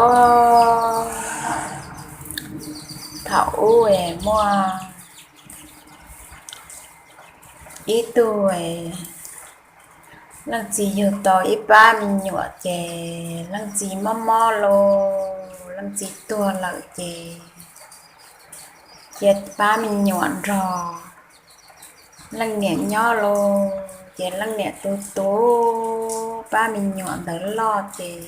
Ob, thaum ub es muaj ib tug leej txiv yug tau ib pab me nyuam ces leej txiv mob mob los leej txiv tuag lawm ces cia pab me nyuam nrog leej niam nyob los ces leej niam tu tu pab me nyuam ntawd loj ces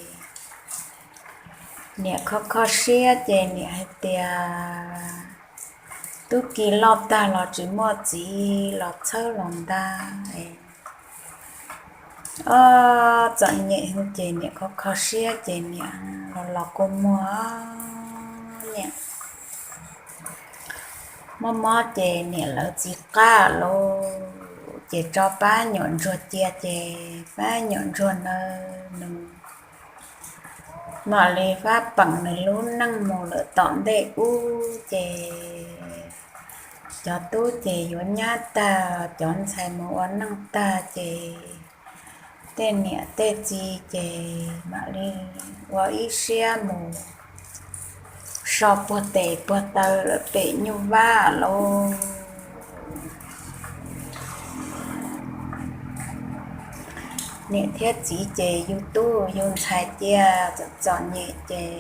niam kho kho siab ces niam hais tias tub ki loj tag los tsis muaj txiv los txhawb los ntag. Ob, txom nyem ces niam kho kho siab ces niam los los kua muag, niam mob mob ces niam lawv txiv qab lawm ces tso pab nyuam ntsuag cia ces pab nyuam ntsuag ntawd nws mam li fab peem nws lub neej mus lawm tom ntej ub ces cov tub ces yuav nyab tag, cov ntxhais mus ua neej tag ces tej niam tej txiv ces mam li ua ib siab mus so puag tes puag taw lawm pem nyuj vab lauj. Niam thiab txiv ces yug tub yug ntxhais cia txom txom nyem ces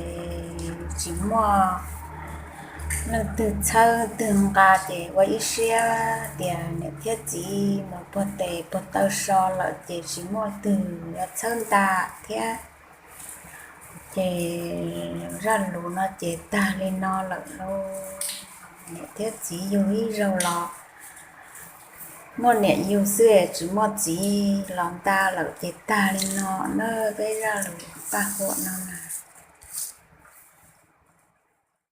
tsis muaj leej twg txhawb twg nqa ces ua ib siab tias niam thiab txiv mus puag tes puag taw so lawm ces tsis muaj twg yuav txhawb nqa thiab. Ces zaj lus no ces tag li no lawm lauj. Niam thiab txiv yug ib zaug los muaj niam yug xwb tsis muaj txiv los nqa lawm ces tag li no na peb zaj lus paj huam no na.